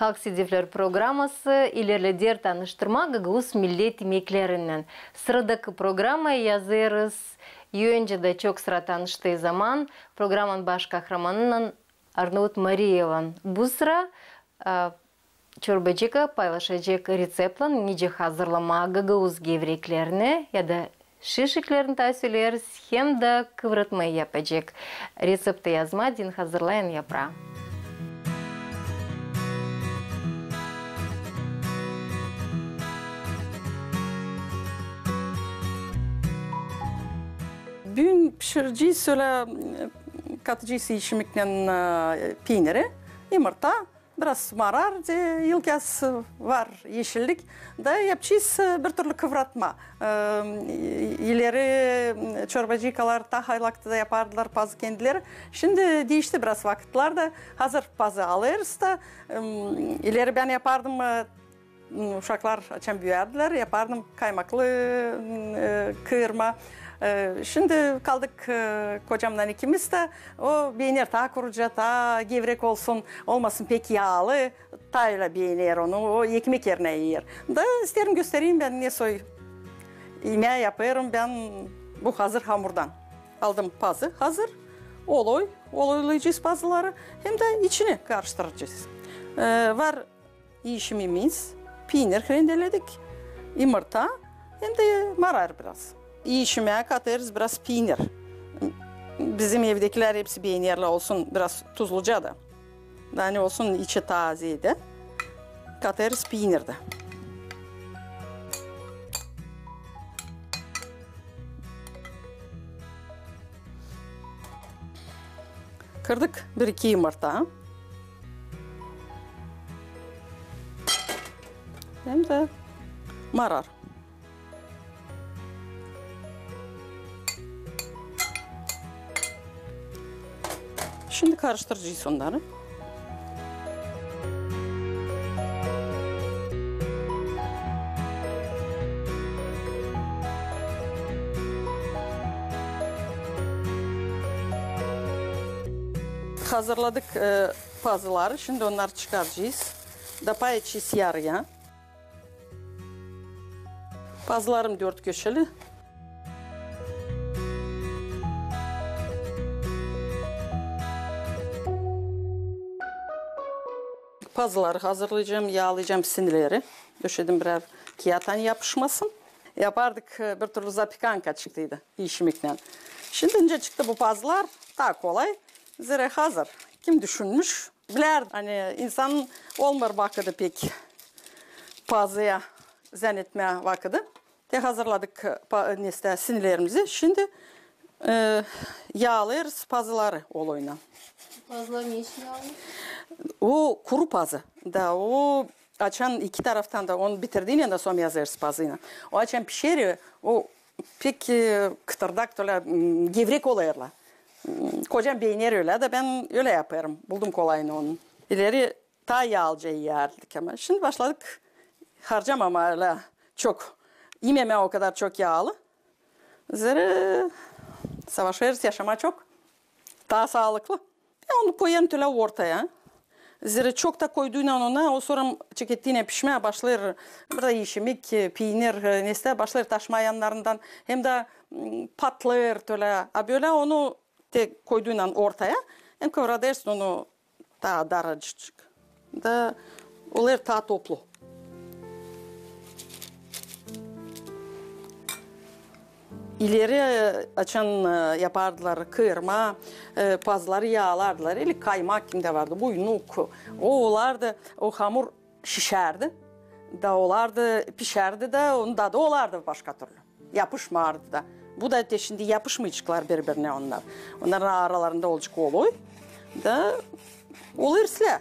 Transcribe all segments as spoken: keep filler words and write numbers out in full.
Halk Sedefleri programası ilerleder tanıştırmaa gagauz millet imeklerinnän. Sıradakı programaya yazêrız. Öncä dä çok sıra tanıştıı zaman programanın baş kahramanınnan Arnaut Mariyevan. Bu sıra, a, çorbacıka paylaşacek reţeptlan, nicä hazırlamaa gagauz gevreklerini ya da şişiklerini taa söleriz, hem dä kıvratmayı yapacek. Reţeptı yazmaa deyni hazırlayın yapraa. Büün pişirecez, ölä, e, katacez işimiknän, e, piiniri, yımırta, biraz marar, de ilkyaz var eşillik. Da yapacez, e, bir türlü kıvratma. E, ileri, e, çorbacıkalar taa haylakta da yapardılar pazı kendileri. Şindi diişti biraz vakıtlar da, hazır pazı alêrız da, e, ileri bän yapardım, e, uşaklar açan büüyärdilär, yapardım kaymaklı, e, kıırma. E, şindi kaldık, e, kocamnan ikimiz da, o beener taa kuruca, taa gevrek olsun, olmasın pek yaalı, taa ölä beener onu, o ekmek erinä iyer. Da isteerim göstereyim bän ne soy imää yapêrım bän bu hazır hamurdan. Aldım pazı hazır, oloy, oloylayacez pazıları, hem dä içini karıştıracez. E, var işimimiz, piinir hrendeledik, yımırta, hem dä marar biraz. İşimä katêrız biraz piinir. Bizim evdekilär hepsi beenerlär olsun biraz tuzluca da. Ani olsun içi taa zeedä. Katêrız piinir dä. Kırdık bir-iki yımırta. Hem dä marar. Şindi karıştıracez onnarı. Hazırladık, e, pazıları. Şindi onnarı çıkaracez. Da pay edecez yarıya. Pazılarım dört köşeli. Pazıları hazırlayacam, yaalayacam sinileri. Döşedim biraz kiyat, ani yapışmasın. Yapardık, e, bir türlü zapikanka çıktıydı işimiknän. Şindi nicä çıktı bu pazılar, taa kolay. Zerä hazır. Kim düşünmüş? Bilärdi, ani insan olmêêr vakıdı pek pazıya zannetmää vakıdı. Te hazırladık, e, pa-, nestä sinilerimizi. Şindi, e, yaalêrız pazıları oloynan. Pazılar ne için yaalı? O kuru pazı. Da o açan iki taraftan da onu bitirdiynän da sora yazêrız pazıynan. O açan pişer, o pek, e, kıtırdak, ölä, m, gevrek olêrlar. M, kocam beener ölä da bän ölä yapêrım. Buldum kolayını onun. İleri taa yaalıca iyärdik ama. Şindi başladık harcamamaa ölä çok, imemää o kadar çok yaalı. Zerä savaşêrız yaşamaa çok taa saalıklı. Bän onu koyêrım tölä ortaya. Zerä çok taa koyduynam ona, o sora çekettiynän pişmää başlêêr, burada işimik, piinir, e, nestä başlêêr taşmaa yannarından, hem dä, m, patlêêr tölä. A bölä onu te koyduynam ortaya, hem kıvradêrsın onu taa daracık. Da olêr taa toplu. İleri, e, açan, e, yapardılar kıırma, e, pazıları yaalardılar. Eli kaymak kimdä vardı, buynuk. O olardı, o hamur şişärdi. Da olardı, pişärdi da, onun dadı olardı başka türlü. Yapışmardı da. Bu da te şindi yapışmayaceklar biri-birinä onnar. Onnarın aralarında olacek oloy. Da olêr islää.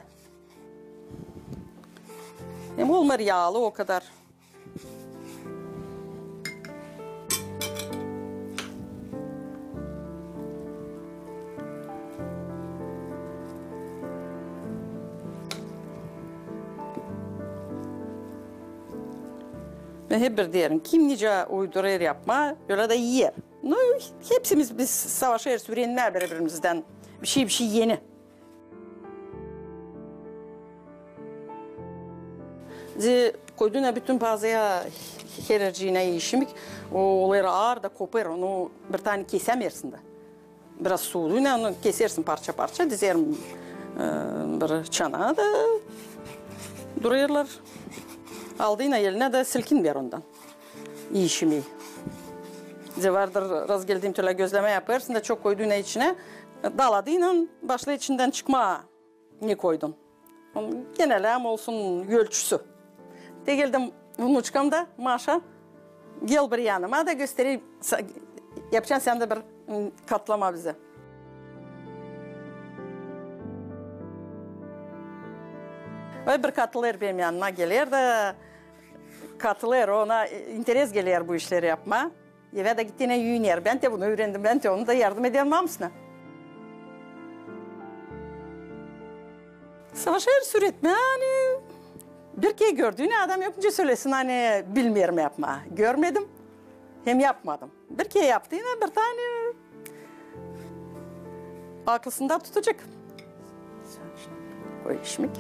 Hem olmêêr yaalı o kadar. Bän hep bir deerim, kim nicä uydurêr yapmaa, ölä dä iyer. Nu, hepsimiz biz savaşêrız üürenmää biri-birimizdän bişey, bişey eni. Bizi koydu ne bütün pazıya, hererciinä işimik, o olêr aar da kopêr, onu bir tane kesämersin dä. Biraz suuduynan onu kesersin parça-parça, dizerim, e, bir çanaa da durêrlar. Aldıynan elinä dä silkinmeer ondan. İşimi. Bizdä vardır, razgeldiyim, tölä gözlemä yapêrsın da çok koyduynan içinä, daladıynan başlêêr içindän çıkmaa, ne koydun. Onun genelä olsun ölçüsü. Te geldi vnuçkam da, Maşa, gel bir yanıma da göstereyim. Sa-, yapacam sän dä bir, m, katlama bizä. Oy, bir katılêr benim yanıma, geler dä katılêr, ona, e, interes geler bu işleri yapmaa. Evä dä gittiynän üüner. Bän te bunu üürendim, bän te onu da yardım ederim hamısına. Savaşêr üüretmää, ani bir kerä gördüynän adam yok nicä sölesin, ani bilmeerim yapmaa. Görmedim, hem yapmadım. Bir kerä yaptıynan bir tane aklısında tutacek. Koy işimik.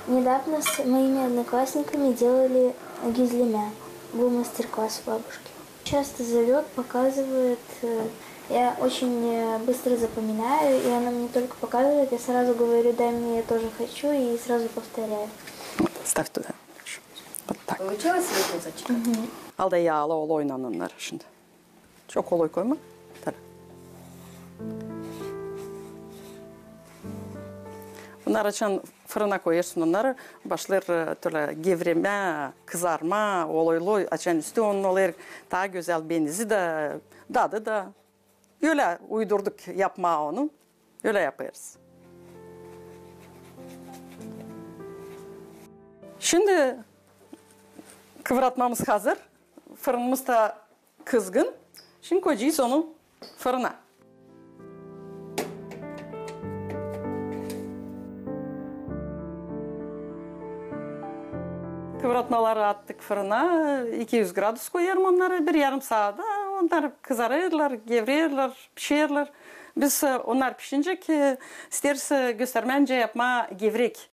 Недавно с моими одноклассниками делали гюзлемя. Был мастер-класс у бабушки. Часто зовёт, показывает. Э, я очень, э, быстро запоминаю, и она мне только показывает, я сразу говорю: «Дай мне, я тоже хочу», и сразу повторяю. Ставь туда. Вот так. Получилась розочка? Мгм. Al da yaalı ol, oynat onnarı şindi. Çok kolay koyma. Tara. Bunnar açan fırına koyêrsın, onnarı başlêêr, e, tölä gevremää, kızarmaa, olay-olay, açan üstü onun olêr taa gözäl benzi dä, dadı da. Ölä uydurduk yapmaa onu. Ölä yapêrız. Şindi kıvratmamız hazır. Fırınımız da kızgın. Şindi koyacez onu fırına. Kıvratmaları attık fırına. İki üz gradus koyêrım onnarı. Bir yarım saada onnar kızarêrlar, gevrerlär, pişerlär. Biz, e, onnar pişincä, e, isteeriz, e, göstermää nicä yapmaa gevrek.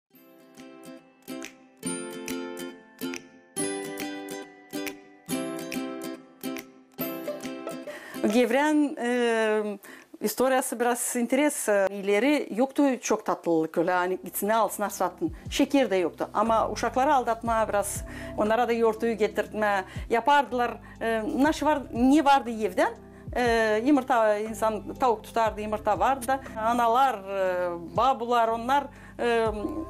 Gevrän, e, istoriyası biraz interes. İleri yoktu çok tatlılık ölä, ani gitsin alsınnar, satsın. Şeker dä yoktu. Ama uşakları aldatmaa biraz, onnara da yortuyu getirtmää yapardılar. E, naşı var, ne vardı evdän? E, yımırta, insan, tauk tutardı, yımırta vardı da. Analar, e, babular, onnar, e,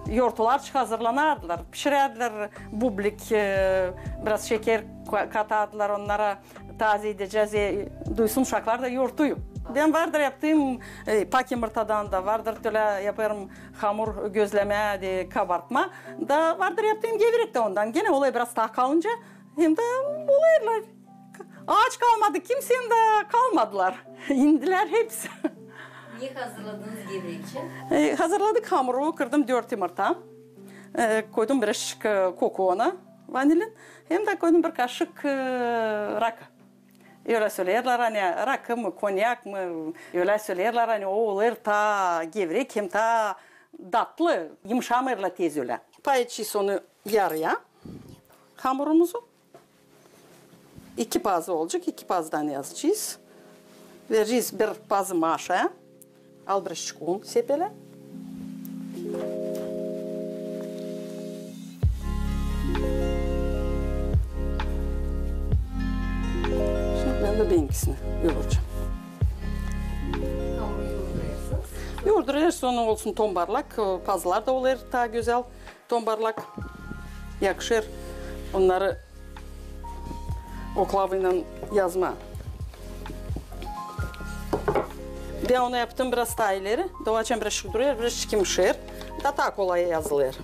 yortular hazırlanardılar, pişirärdilär bublik, e, biraz şeker ka-, katardılar onnara, taaze edecez, e, duysun uşaklar da yortuyu. Bän vardır yaptım, e, pak yımırtadan da, vardır tölä yapêrım hamur gözlemää dä, kabartma da, vardır yaptım gevrek dä ondan. Genä olêr biraz taa kalınca, hem dä olêrlar. Aaç kalmadı kimsä, hem dä kalmadılar. İndilär hepsi. Ne hazırladınız gevrek için? E, hazırladık hamuru, kırdım dört yımırta. E, koydum birazcık, e, koku ona, vanilin. Hem dä koydum bir kaşık, e, rakı. Ölä söleerlär, ani rakı mı, konyak mı, ölä söleerlär, ani o olêr taa gevrek hem taa datlı, yımışamêêrlar tez ölä. Payacez onu yarıya hamurumuzu. İki pazı olacek, iki pazıdan yazacez. Verecez bir pazı Maşaya. Al birazcık un sepele. Şindi bän dä benimkisini yoğuracam. Hamuru yoğuruyorsunuz. Yoğuruyorsun, onu olsun tombarlak, pazılar da olêr taa gözäl. Tombarlak yakışêr onnarı oklavaylan yazmaa. Bän onu yaptım biraz taa ileri. Da o açan biraz şık durêr, biraz şık yımışêr. Da taa kolay yazılêr.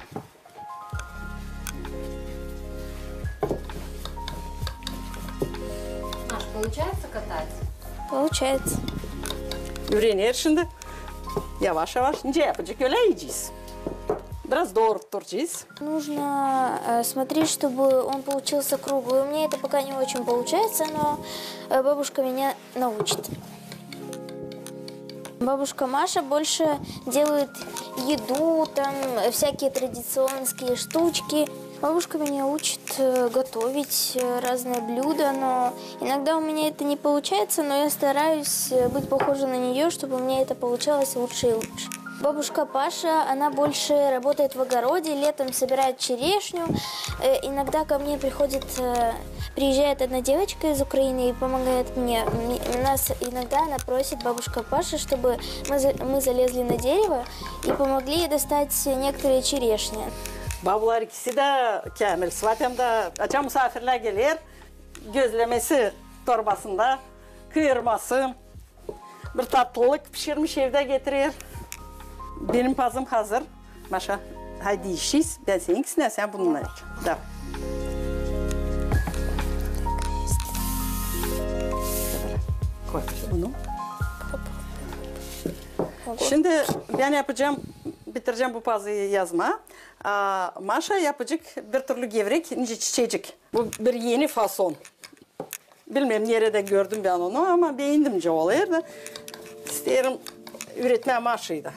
Маш, получается катать? Получается. Üürener şindi. Yavaş-yavaş, nicä yapacek, ölä iyecez. Biraz doorutturacez. Нужно, э, смотреть, чтобы он получился круглый. У меня это пока не очень получается, но, э, бабушка меня научит. Бабушка Маша больше делает еду, там, э, всякие традиционные штучки. Бабушка меня учит, э, готовить, э, разные блюда, но иногда у меня это не получается, но я стараюсь, э, быть похожа на неё, чтобы у меня это получалось лучше и лучше. Бабушка Паша, она больше работает в огороде, летом собирает черешню. Э, иногда ко мне приходит, э, приезжает одна девочка из Украины и помогает мне. М, нас иногда она просит, бабушка Паша, чтобы мы за-, мы залезли на дерево и помогли ей достать некоторые черешни. Baabular ikisi dä käämil. Svapem dä, açan musaafirlär geler, gözlemesi torbasında, kıyırması, bir tatlılık pişirmiş evdä getirer. Benim pazım hazır. Maşa, haydi işiz. Bän seninkisini, sän bununnan iç. Da. Koy bunu. Şindi bän yapacam, bitirecäm bu pazı yazmaa. A Maşa yapacek bir türlü gevrek, nicä çiçecik. Bu bir eni fason. Bilmeerim, neredä gördüm bän onu, ama beendim nicä olêr da. İsteerim üüretmää Maşayı da.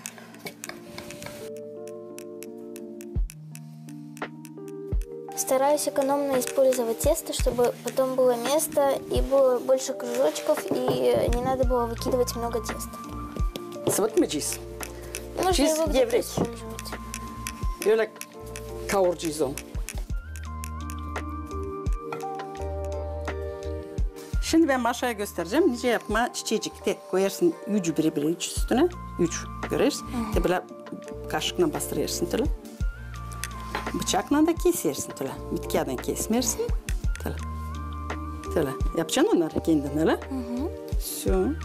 Стараюсь экономно использовать тесто, чтобы потом было место и было больше кружочков, и не надо было выкидывать много теста. Sıvıtmayacez. Можно его где-то использовать. Ölä kauracez onu. Şindi bän Maşaya gösterecäm, nicä yapmaa çiçecik. Te koyarsın üç biri-biri üç üstünä. Üç, görersän. Te bölä kaşıklan bastırêrsın tölä. Bıçaklan da kesersin tölä. Bitkiyädän kesmeersin. Tölä. Tölä. Yapacan onnarı kendin, ölä? Всё.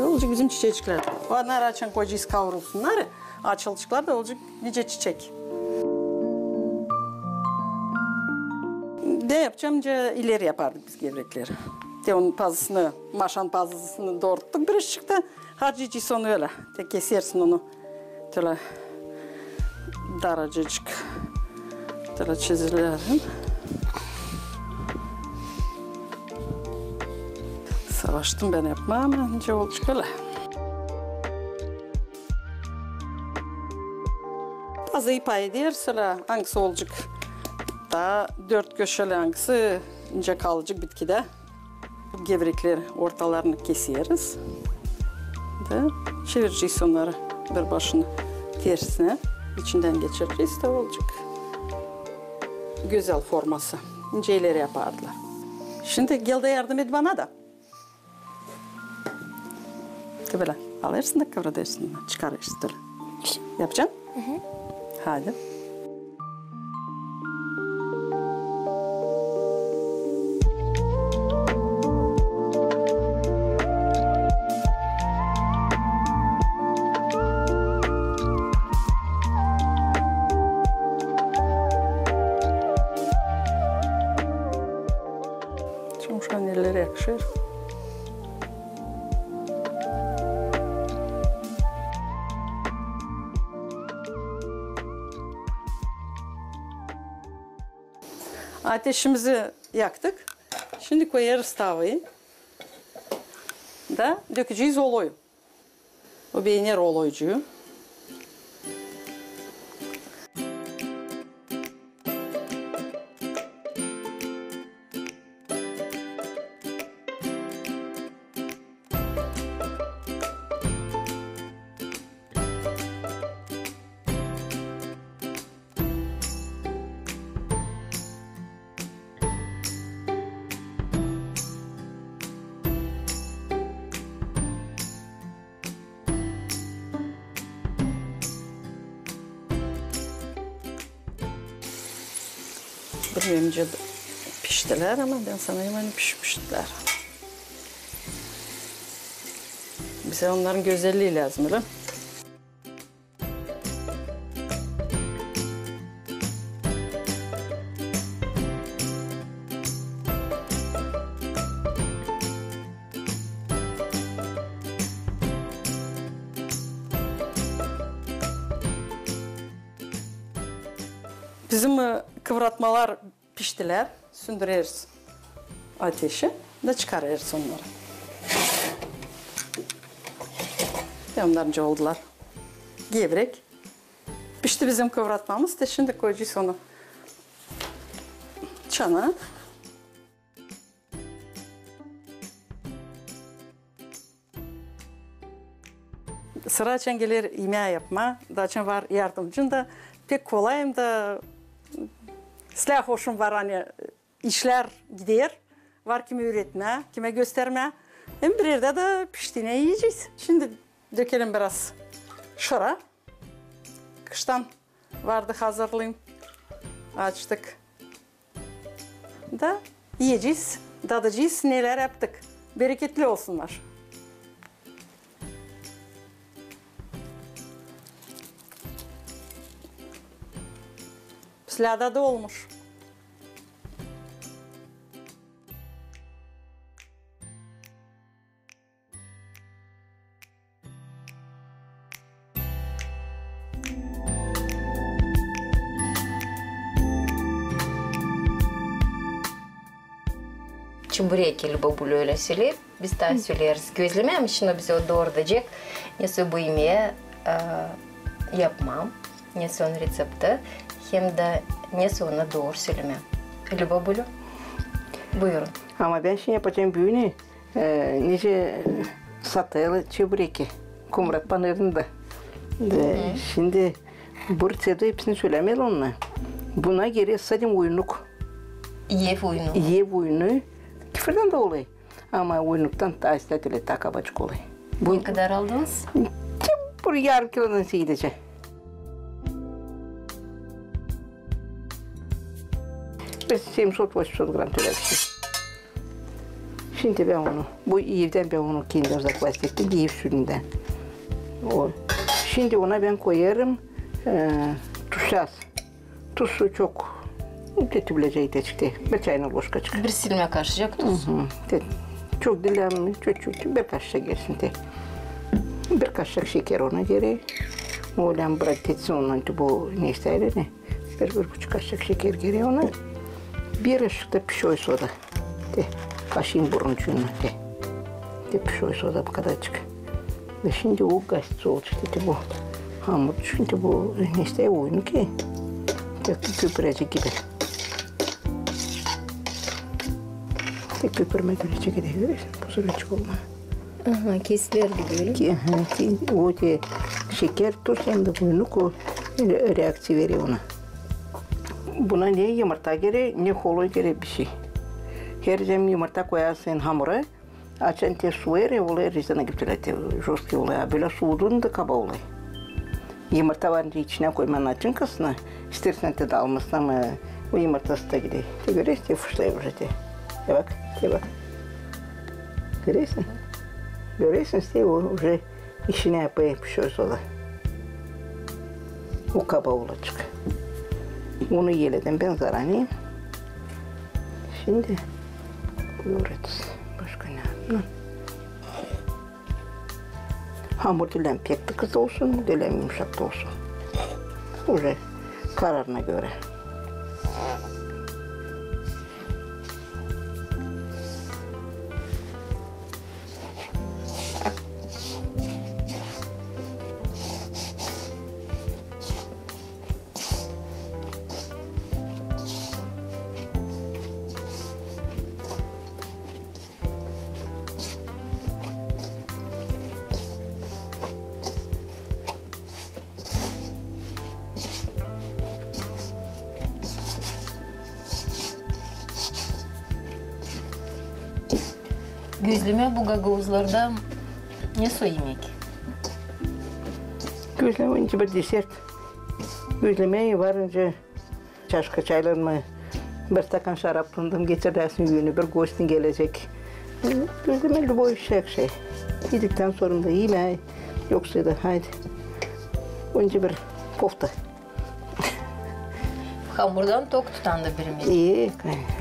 Olacek bizim çiçeciklär. Onnarı açan koyacez kaurulsunnar. Açılaceklar da olacek nicä çiçek. Te yapacam, nicä ileri yapardık biz gevrekleri. Te onun pazısını, Maşanın pazısını dooruttuk bir ışıkta. Harcayacez onu ölä. Te kesersin onu. Tölä daracık. Tölä çizgilerin. Savaştım bän yapmaa, ama nicä olacek ölä. Pazıyı pay edersin, angısı olacek taa dörtköşeli, angısı nicä kalacek bitkidä. Gevrekleri ortalarını keseriz. Da çevirecez onnarı bir başını tersinä. İçindän geçirecez da olacek gözäl forması. Nicä ileri yapardılar. Şindi gel dä yardım et bana da. Te bölä alêrsın da kıvradêrsın, çıkarêrsın bölä. Yapacan? Haydi. Şindi uşan elleri yakışêr. Ateşimizi yaktık. Şindi koyêrız tavayı. Da dökecez oloyu. O beener oloycuyu. Bilmeerim, nicä piştilär, ama bän sanêrım, ani pişmişlär. Bizä onnarın gözellii lääzım, ölä? Bizim, e, kıvratmalar piştilär. Sündüreriz ateşi da çıkarêrız onnarı. Te onnar nicä oldular. Gevrek. Pişti bizim kıvratmamız. Te şindi koyacez onu çanaa. Sıra açan geler imää yapmaa, da açan var yardımcın da, pek kolay hem da silah hoşum var, ani işlär gider, var kimi üüretmää, kimä göstermää. Hem bir erdä dä piştiynän iyecez. Şindi dökelim biraz şıra. Kıştan vardı hazırlayım. Açtık. Da iyecez, dadıcez, nelär yaptık. Bereketli olsunnar. Pis lääda da olmuş. Çebureki, Lüba bulä ölä söley, biz taa söleeriz. Gözlemää mi şindi bizä o dooru deyecek, nesoy bu imeyi, e, yapmaa, nesoy onun reţepti, hem dä nesoy ona dooru sölemää. Lüba bulä, buyurun. Ama bän şindi yapacam büünü, e, nicä satêrlar çebureki, Komrat panırında. Şindi bu reţepti hepsini sölämeerim onu. Buna gerer sade uynuk. Ev uynu. Ev uynu. Kifirdän dä olêr. Ama uynuktan taa islää, taa kabaçık olêr. Ne kadar aldınız? Çeburek yarım kilodan seyredecä. Bir sedemsot-otumusat gram, ölä bir şey. Şindi bän onu, bu evdän bän onu kendim zakvasittim, ev süüdündän. O. Şindi ona bän koyêrım, e, tuz az. Tuzu çok, te bilecez, te bir çayna loşkaçık. Bir silmä kaşıcık tuz. Hı hı. Te, çok diil, ama çok, çok, bir kaşık gelsin te. Bir kaşık şeker ona gerer. Ölä bırak etsin ondan te bu ne isteer ne. Bir, bir buçuk kaşık şeker gerer ona. Bir kaşık da pişoy soda. Te, kaşıın buruncuuna, te. Te pişoy soda bu kadarcık. Ve şindi o gazsız olacek, te bu hamur, çünkü bu, ne isteer, uynuk. Te köpürecek gibi. Te köpürmää, görecez, görersin, bu sürücük olmaa. Aha, kesiler gibi, ölä mi? Ki, aha, ki, o te şeker, tuz hem dä uynuk o re-, reakţiya verer ona. Buna ne yımırta gerer, ne holoy gerer bir şey. Herzaman yımırta koyarsın hamura, açan te suwêr, olêr rezina gibi, te jostki olêr, a bölä suudun da kaba olêr. Yımırta var nicä içinä koymaa naçinkasını, isteersin te dalmasın, ama o yımırtası da gider. Te görersin, te fışlêêr uje te. Te bak, te bak. Görersin? Görersin, te o uje işini yapêr, pişer soda. O kaba olacek. Onu eledäm bän zarani. Şindi göreriz. Başka ne? Hı. Hamur diil pek tıkız olsun, diil yumuşak da olsun. Uje kararına görä. Gözlemää bu gagauzlarda nesoy imek? Gözlemää nicä bir desert. Gözlemää var nicä çaşka çaylanmaa, bir stakan şarap tanıdım, getiräsin üüne, bir gostin gelecek. Gözlemää lüboy şey, şey. İediktän sora da imää, yoksa da haydi. Nicä bir kofta. Hamurdan tok tutan da bir imek. E,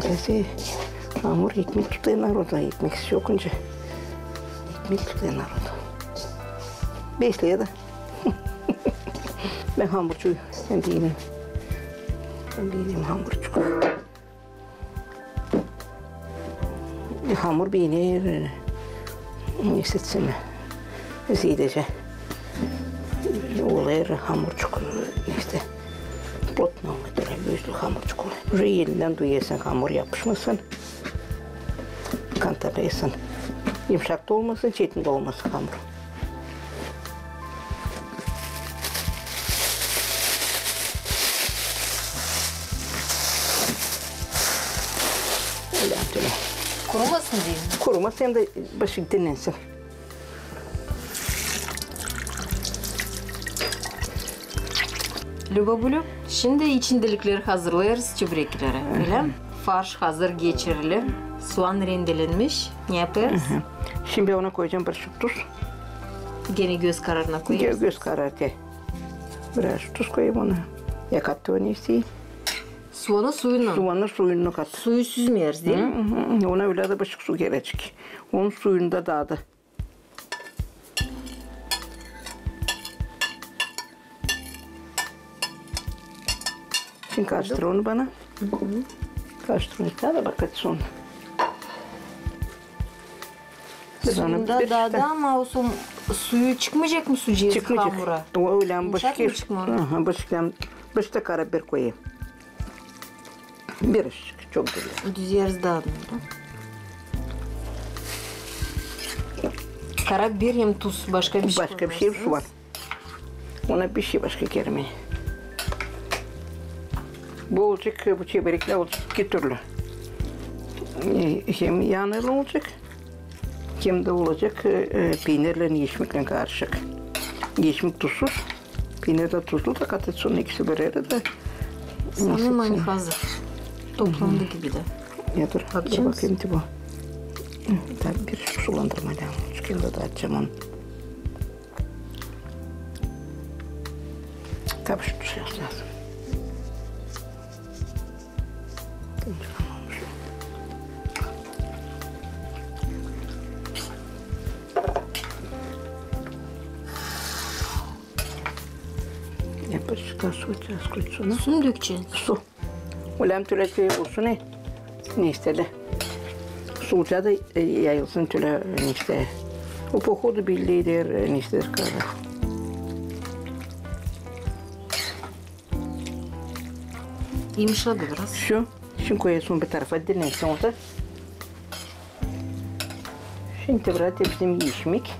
öylä şey. Hamur ekmek tutêr narodu, ekmeksiz yok nicä. Ekmek tutêr narodu. Besleyä dä. Bän hamurcu, bän diilim. Bizim hamurçuk. Hamur beener, e, ne istesin. Zeedecä olêr hamurçuk, işte, plotno olêr, gözlü hamurçuk olêr. Уже elindän duyêrsın, hamur yapışmasın. Kontrol edersin. Yımşak da olmasın, çetin dä olmasın hamur. Ölä, ölä. Kurumasın deyni. Kurumasın, hem dä başka dinnensin. Lüba Bulyu, şindi içindelikleri hazırlêêrız çöbrekleri, ölä mi? Farş hazır geçirili, suan rendelenmiş. Ne yapêrız? Şindi ona koyacam bir şey tuz. Genä göz kararına koyêrız. Göz kararına. Biraz tuz koyayım ona. Ya kattı onu isteyim. Suanı suyunnan. Suanı suyunnan kat. Suyu süzmeeriz, diil mi? Ona ölä dä bir şey su gerecek. Onun suyunda daadı. Şindi karıştır onu bana. Karıştır onu, da bak, et sonu. Suyunda daadı, ama o suyu çıkmayacek mı, sucêêr hamura? Çıkmayacek. O ölä mi? Yımşak mı çıkma? Aha, başka, başka karabiberi koyayım. Bir ışık, çok güzel. Düzeriz daadı. Karabiber hem tuz, başka bir şey koymarsınız. Başka bir şey, su var. Ona bir şey başka gelmeer. Bu olacek, bu çöbrekler olacek iki türlü. E, hem yanarlı olacek, hem dä olacek, e, e, piinirlän, yeşmiknän karışık. Yeşmik tuzsuz, piinir dä tuzlu da, katêrsın ikisi bir erä dä. Sanêrım, ani hazır. Toplandı gibi dä. Ya dur, dur bakayım, bu. Hı, tabii, bir sulandırma lääzım. Şindi dä atacam onu. Tabii, şu tuz lääzım. Yapışka su, çaskoy su. Su mu dökecäm? Su. Ölä mi tölä şey olsun, e, ne isteer. Suça da, e, yayılsın tölä, e, ne isteer. O, pohodu, bildeer, e, ne isteer, kara. Yımşadı biraz. Şu, şindi koyasın bir tarafa, dinnensin o da. Şindi burada bizim yeşmik.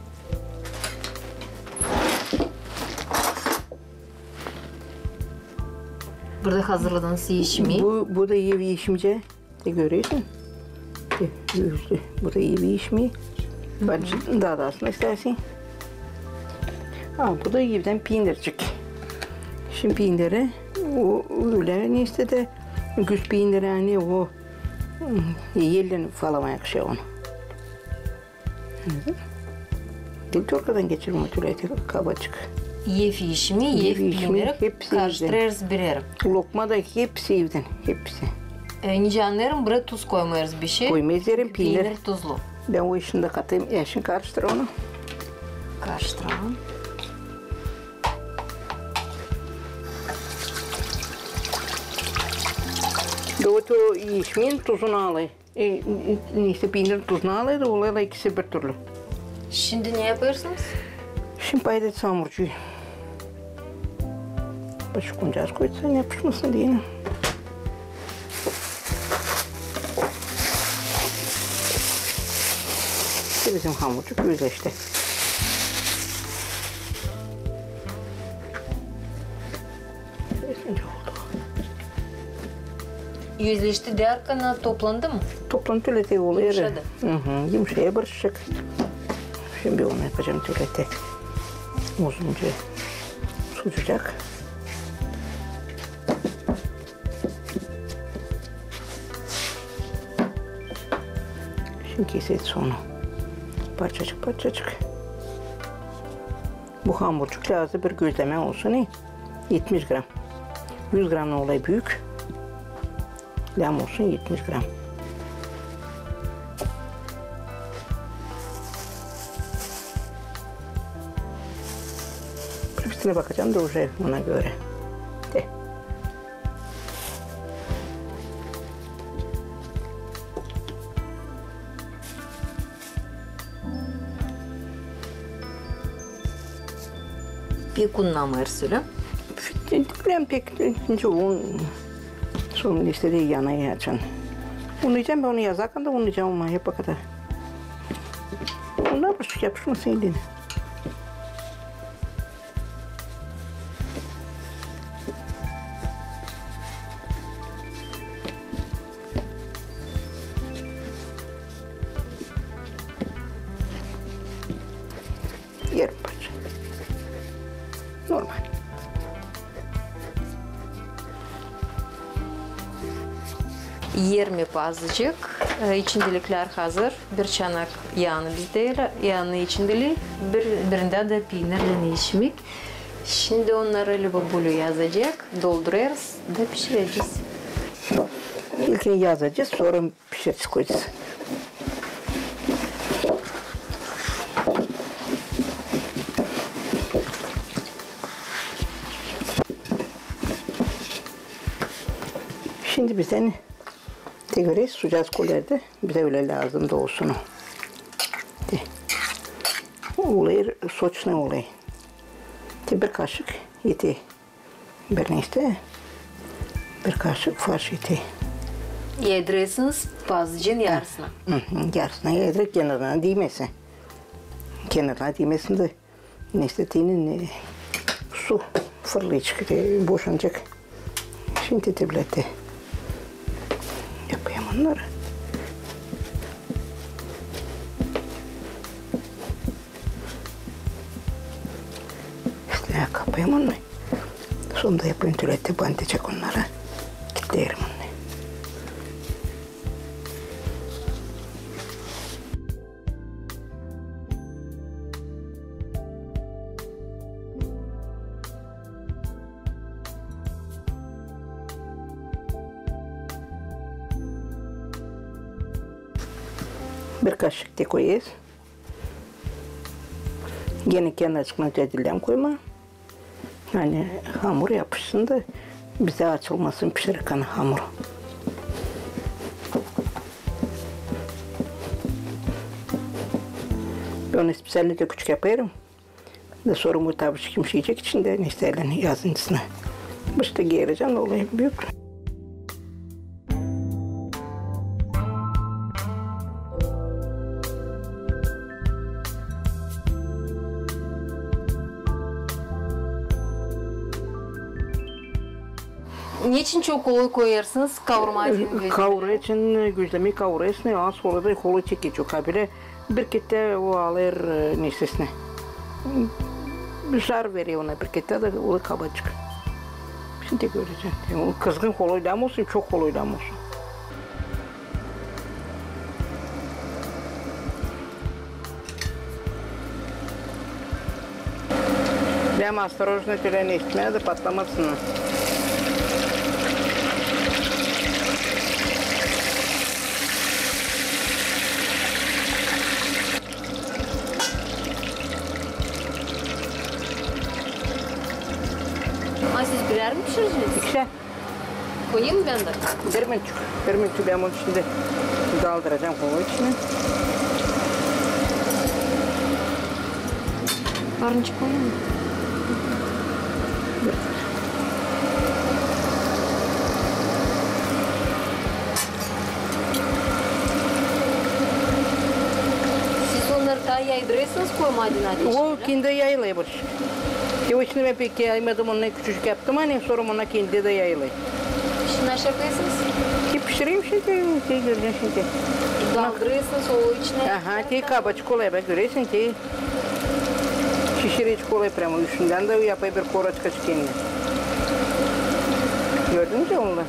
Burada hazırladınız yeşimi. Bu, bu da ev yeşimcä. Te görersin. Te, gördü. Bu da ev yeşimi. Bak, daadı aslında isteersin. Ha, bu da evdän piinircik. Şindi piiniri, o, ölä, ne isteer dä, güz piiniri, ani o, hmm, ellän falamayak şey onu. Hı hı. Dil torkadan geçirmää tölä kabacık. Ev yeşimi, ev piiniri karıştırêrız birär. Lokma da hepsi evdän, hepsi. E, nicä annêêrım, burayı tuz koymêêrız bir şey. Koymêêrız, piinir. Piinir tuzlu. Bän o işindä katayım, e, şindi karıştır onu. Karıştıralım. Da o, o yeşimin tuzunu alêr. E, e, işte, piinir tuzunu alêr da, olêr ikisi bir türlü. Şindi ne yapêrsınız? Şindi payda hamurcuyu. Başka koyacez, koyacez, yapışmasın deyni. İşte bizim hamurcuk gözleşti. Gözleşti derkän, toplandı mı? Toplandı, tölä te olêr. Yımşadı. Hı hı, yımşêêr barışık. Şindi onu yapacam tölä te. Uzunca sucacık. Şindi keseriz onu parçacık-parçacık. Bu hamurcuk lääzım bir gözlemä olsun, e, etmiş gram. Üz gram olêr büük. Lääzım olsun etmiş gram. Üstünä bakacam da uje ona görä. De. Pek unnamêêrsın, ölä? Bilmäm, pek, çünkü un, sora istedim yanayım açan. Unlayacam, bän onu yazarkan da unlayacam, ama hep o kadar. Unnar, yapışmasın elinä. Yarım parça. Normal. Ermem pazıcık. E, içindelikler hazır. Bir çanak yaanı bizdä, yaanı içindeli, bir, birindä dä piinirlän içmek. Şindi onnarı Lüba Bulü yazacek, doldurêrız da pişirecez. İlkin yazacez, sora pişirecez, koyacez. Şindi bizdän te görä sucaa kolay da, bizä ölä lääzım da olsun o. Te. Olêr, soçnıy olêr. Te bir kaşık eti. Bir neştä, bir kaşık farş eti. Yaydırêrsınız pazıcıın yarısına. Hı hı, yarısına yaydıra, kenarına diymesi. Kenarına diymesi da, neştä, tenin, e, su fırlayacek, e, boşanacek. Şindi te bilä te yapayım onnarı. Üstünä kapayım onu. Sonda yapayım tölä te bantacek onnarı. Kitleerim onu. Bir kaşık te koyêrız. Genä kenarcıklarına tedilem koymaa. Ani hamur yapışsın da bizä açılmasın pişirirkän hamur. Bän onu spesialno da küçük yapêrım. Da sora bu tabışık yımşayacek içindä, neştä, yazın içinä. Bışta gelecän olêr büük. Neçin çok kolay koyêrsınız kavurmaa için gözlemeyi? Kavurmaa için, e, gözlemeyi kavurêrsın, az kolay da kolay çeker çok. Habire bir kerä o alêr, e, neştäsini. Zar verer ona bir kerä da, o da kabaçık. Şindi görecän. Yani o kızgın kolay da mı olsun, çok kolay da mı olsun. Bän ostoražno tölä etmää da patlamasın. Ama siz birär mi pişireceniz? İkişär. Koyayım mı bän dä? Bir minutçuk, bir minutçuk bän onu şindi daldıracam kolay içinä. Parınçık koyayım mı? Siz onnarı taa yaydırêrsınız koymadan ateşä, ölä? O kendi yayılêr. Te o içinä bän pek yaymadım, onu küçücük yaptım, ani sora ona kendi dä yayılêr. Şindi ne yapêrsınız? Te pişireyim şindi, te görecän şindi. Daldırêrsınız o içinä. Aha, te kabaçık olêr, bak, görecän, te şişirecek olêr pramo üstündän dä yapêr bir koroçka kendinä. Gördün mü onu?